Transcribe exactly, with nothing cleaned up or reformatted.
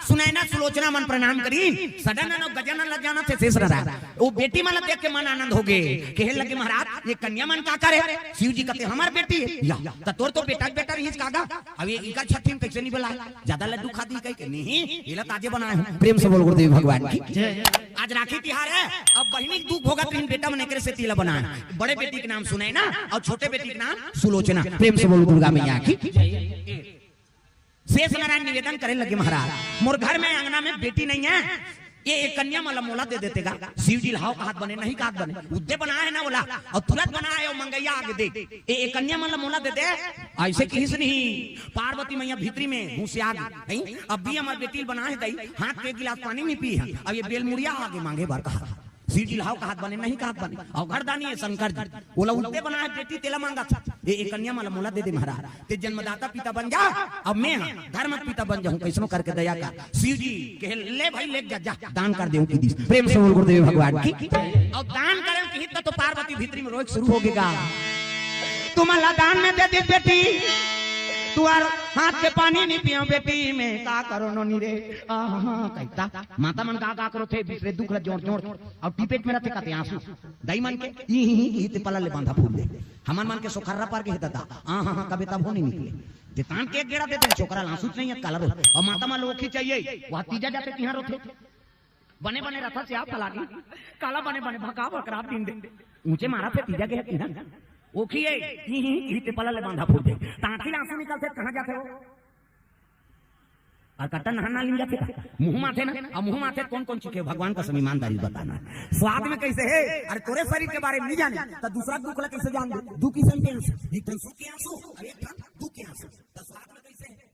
सुनैना सुलोचना मन प्रणाम करी, सदानंद अउ गजानन ल जानथे शेष नारायण। ओ बेटी मन ल देख के मन आनंद हो गे। कहे लगे महाराज, ये कन्या मन का करे? शिव जी कहते हमार बेटी हे। या, त तोर तो बेटा के बेटा रहिस का गा। अब ये इकर छट्ठी में कैसे नहीं बुलाए? ज्यादा लड्डू खा दी कह के? नहीं, ये ला ताजे बनाए हूँ। प्रेम से बोल गुरुदेव भगवान की। आज राखी तिहार हे, अब बहिनी के दुख होगा, तीन बेटा मन एकरे से तिला बनाए। बड़े बेटी के नाम सुनैना अउ छोटे बेटी के नाम सुलोचना। प्रेम से बोल दुर्गा मैया की। शेष नारायण निवेदन करे लगे महाराज, मोर घर में अंगना में बेटी नहीं हे, ये एक कन्या मन ल मोला दे देते गा। शिव जी ल हाव कहत बने, नहीं कहत बने, उद्दे बनाए हे ना ओला, अउ तुरंत बनाए हे अउ मंगैया आगे दे, ये एक कन्या मन ल मोला दे दे। ऐसे किहिस नहीं, पार्वती मैया भीतरी में हुसियार गई, अब भी हमार बेटी ल बनाए हे दई, हाथ के गिलास पानी नहीं पी हे, अब ये बेलमुड़िया आगे मांगे बर कहा। शिव जी ल हाव कहत बने, नहीं कहत बने। अउ घरदानी हे शंकर जी, ओला उल्टे बनाए बेटी, तेला मांगत हे, ए, ए कन्या मन ल मोला दे दे महाराज, ते जन्मदाता पिता बन जा, अब मैं हा धर्म पिता बन जाऊं, कैसनो करके दया कर। शिव जी कहे, ले भाई, ले जा, जा, दान कर देहूं कि दिस। प्रेम से बोल गुरुदेव भगवान की। अउ दान करे कि त तो पार्वती भीतरी में रोए शुरू हो गे गा। तुमन ला दान में दे दिस बेटी, तुंहर हाथ के पानी नहीं पियो बेटी, मैं का करो नोनी रे। आहा, कहता माता मन का का करो थे, बिसरे दुख ला जोड़ जोड़, अउ टिपेट में रहते कहते आंसू। दाई मन के ई ही ही ही ते पला ले बांधा फूल दे। हमन मन के सोखर्रा पर के हे दादा, आ हा हा कबे तब हो नहीं निकले। ते तान के एक गेड़ा देते, छोकरा ला आंसू नहीं है, काला रो। अउ माता मन लोग ही चाहिए, वह तीजा जाते तिहां रोथे। बने बने रथा से आप फलागी, काला बने बने भका भकरा दिन दे। ऊंचे मारा थे तीजा गए तिहां। ओखी ए, ही ही ही ते पला ले बांधा फूल दे। तांखी ला आंसू निकलते, कहां जाते हो? अउ कट्टा नहा ना लिन जाथे का? मुंह माथे ना, अउ मुंह माथे कौन कौन चीज हे? भगवान का सम ईमानदारी बताना। स्वाद में कैसे हे? अरे तोरे शरीर के बारे में नहीं जाने, त दूसरा दुख ला कैसे जान दे? दू किसम के आंसू, एक ठन सुख के आंसू अउ एक ठन दुख के आंसू। त स्वाद में कैसे हे?